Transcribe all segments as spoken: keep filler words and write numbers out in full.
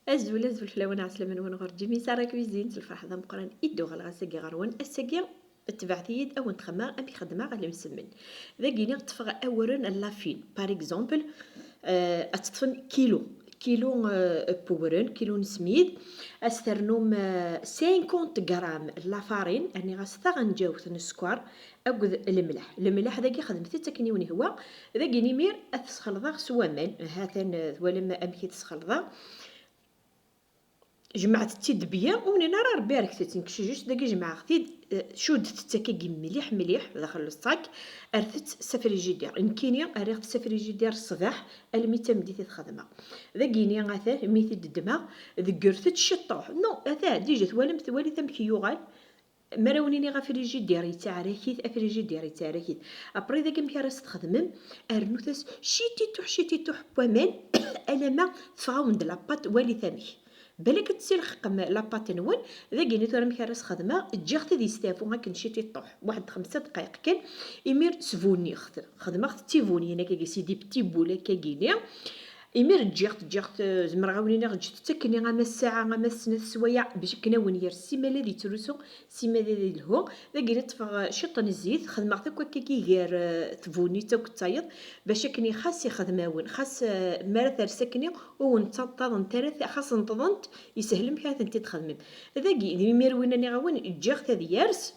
Azul, azul fell-awen, ɛeslama-nwen ɣur Jimmy Sarah Cuisine, s lferḥ d ameqqran i d-uɣaleɣ ass-agi ɣer-wen. Ass-agi, tebɛet-iyi-d ad wen-d-xedmeɣ amek xedmeɣ lemsemmen. Dagi-ni ṭṭfeɣ awren n la farine. Par exemple, euh, ad teṭṭfem kilo, kilo, euh, n wewren, kilo n smid, ad s-ternum, euh, cinquante grammes n la farine, rniɣ-as taɣenǧawt n sskeṛ akked lemleḥ. Lemleḥ dagi xedmet-tt akken i wen-ihwa. Dagi-ni imir ad t-sxelḍeɣ s waman. Ha-t-an, euh, twalam amek i t-sxelḍeɣ. Jemɛet-tt-id bya, ur nin ara Rebbi rket-tt, nekk juste dagi jemɛeɣ-t-id, eh, cuddet-tt akkagi mliḥ mliḥ daxel n ṣṣak, rret-tt s afrijidiṛ. Nekkini rriɣ-tt s afrijidiṛ ṣṣbeḥ almi d tameddit i t-xedmeɣ. Dagini ata mi t-id-ddmeɣ, deggret-tt ciṭṭuḥ. Non, ata déjà twalam, twalit amek yuɣal. Mi ara wen-iniɣ afrijidiṛ yettaɛrak-it, afrijidiṛ yettaɛrak-it. Après dagi amek ara s-txedmem? Rnut-as citituḥ citituḥ n waman alamma teffeɣ-awen-d la pâte, walit amek. Balak ad tsilxeqem la pâte-nwen. Dagini tura amek ara s-xedmeɣ? Ǧǧiɣ-t ad yesteɛfu akken citituḥ, waḥed xemsa dqayeq kan, imir sbunniɣ-t. Xedmeɣ-t d tibunyin akkagi, c'est des petits boules akkagini. Imir ǧǧiɣ-t, ǧǧiɣ-t, eh, zemreɣ a wen-iniɣ ǧǧet-t akkenni ama ssaɛa, ama snat swayeɛ, bac akken a wen-yers, simmal ad yettrusu, simmal ad yelhu. Dagi ad ṭṭfeɣ, eh, ciṭ n zzit, xedmeɣ-t akk akkagi gar, eh, tbunit akked tayeḍ, bac akken xas ixdem-awen, xas, eh, mi ara ters akkenni, ur wen-ttaḍḍaḍent ara, xas neṭḍent, yeshel amek ara tent-id-txedmem. Dagi, imir win nniɣ-awen, ǧǧiɣ-t ad yers,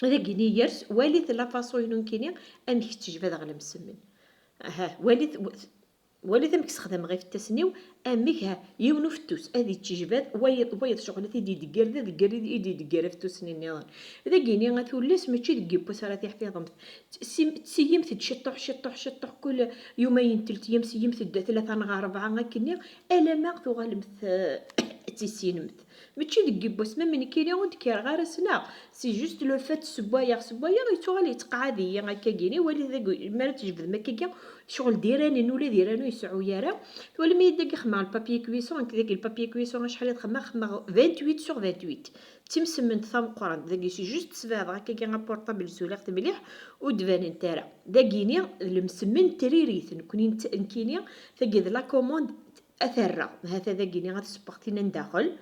dagini yers, walit la façon-inu nekkini, amek tettejbad ɣer lemsemmen. Aha, walit, walit amek sexdameɣ ifettasen-iw, amek, ha, yiwen ufettus ad yettejbad, wayeḍ, wayeḍ ccɣel ad t-id-idegger da, degger i d-idegger afettus-nni nniḍen. Dagini a tullas, mačči deg yiwwas ara tiḥfiḍemt. Sim-, tseyyimt-d ciṭṭuḥ, ciṭṭuḥ, ciṭṭuḥ, kul yuma yentelt yam, tseyyimt-d tlata neɣ rebɛa akkenni, alamma tuɣalemt, eh, ad tissinemt. Mačči deg yiwwas, ma nekkini ur d-kkireɣ ara ssneɣ. C'est juste le fait ssewwayeɣ, ssewwayeɣ, yettuɣal yettqeɛɛad-iyi akkagini, walit dagi, mi ara tjebdem akkagi, ccɣel d iranen, ula d iranu ur yesɛu ara. Twalam-iyi-d dagi xedmeɣ le papier cuisson, nekk dagi le papier cuisson acḥal i t-xedmeɣ, xedmeɣ vingt-huit sur vingt-huit. D timsemmint tameqqrant, dagi c'est juste sbeɛdeɣ akkagi aportabl, zuliɣ-t mliḥ, ur d-banent ara. Dagini d lemsemmen n tririt, nekkni nett-, nekkini, tagi d la commande ad t-rreɣ. Hata dagini ad ssewweɣ tin n daxel,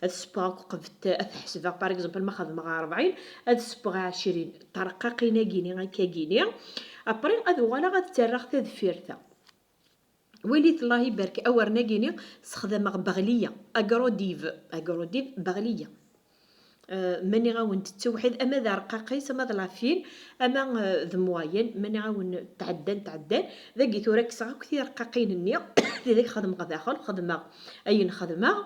ad ssewweɣ akk qbet, ad t-ḥesbeɣ, par exemple, ma xedmeɣ rebɛin, ad ssewweɣ ɛecrin. Ṭerqaqin-agini, akkagini. Après, ad uɣaleɣ ad tt-rreɣ tadfirt-a. Walit, Allah ibarek, awren-agini sexdameɣ beɣliya, agrodiv, agrodiv, beɣliya. Euh, ma nniɣ-awen-d ttewḥid, ama d arqaq-is, ama d la fine, ama, euh, d moyenne, ma nniɣ-awen tɛeddan, tɛeddan. Dagi tura kkseɣ akk tirqaqin-nni, tidak xedmeɣ daxel, xedmeɣ ayen xedmeɣ.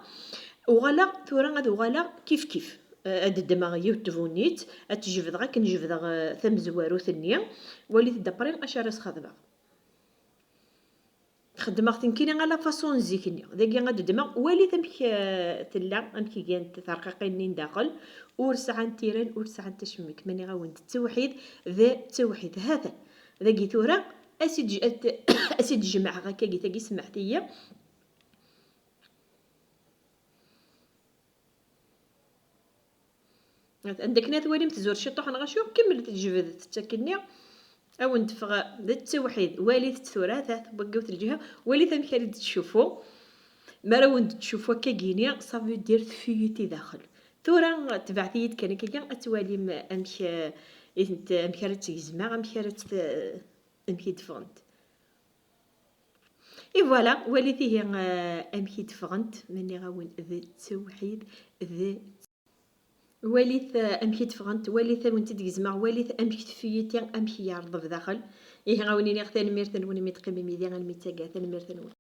Uɣaleɣ tura ad uɣaleɣ kif kif. Euh, ad ddmeɣ yiwet tbunit, ad tt-jebdeɣ akken jebdeɣ, euh, tamezwarut-nni. Walit-d après acu ara s-xedmeɣ. Xeddmeɣ-t nekkini à la façon n zik-nni. Dagi ad ddmeɣ, walit amek, eh, tella, amek gant terqiqin-nni n daxel. Ur sɛant tiran, ur sɛant acemmek. Ma nniɣ-awen-d ttewḥid d ttewḥid. Hatan. Dagi tura, as-id-, at-, as-id-jemɛeɣ akkagi, tagi semɛet-iyi. Anda akken ad twalim tezur ciṭuḥ neɣ acu, kemmlet jebdet-tt akkenni. Ad wen-d-teffeɣ d ttewḥid. Walit-tt tura, ta tewwa deg yiwet lǧiha, walit amek ara d-tcuffu. Mi ara wen-d-tcuffu akkagini, ça veut dire tfuyit i daxel. Tura tebɛet-iyi-d kan akkagi, ad twalim amek, eh, i tent-, amek ara tt-gezmeɣ, amek ara tt-, amek i d-ffɣent. Et voilà, walit ihi, eh, amek i d-ffɣent, ma nniɣ-awen d ttewḥid, d Walit, eh, amek i d-ffɣent, walit awen-tt-id-gezmeɣ, walit amek tfuyiti, amek yerḍeb daxel. Ihi, a wen-iniɣ tanemmirt-nwen imi d-teqqimem yid-i almi d taggar, tanemmirt-nwen.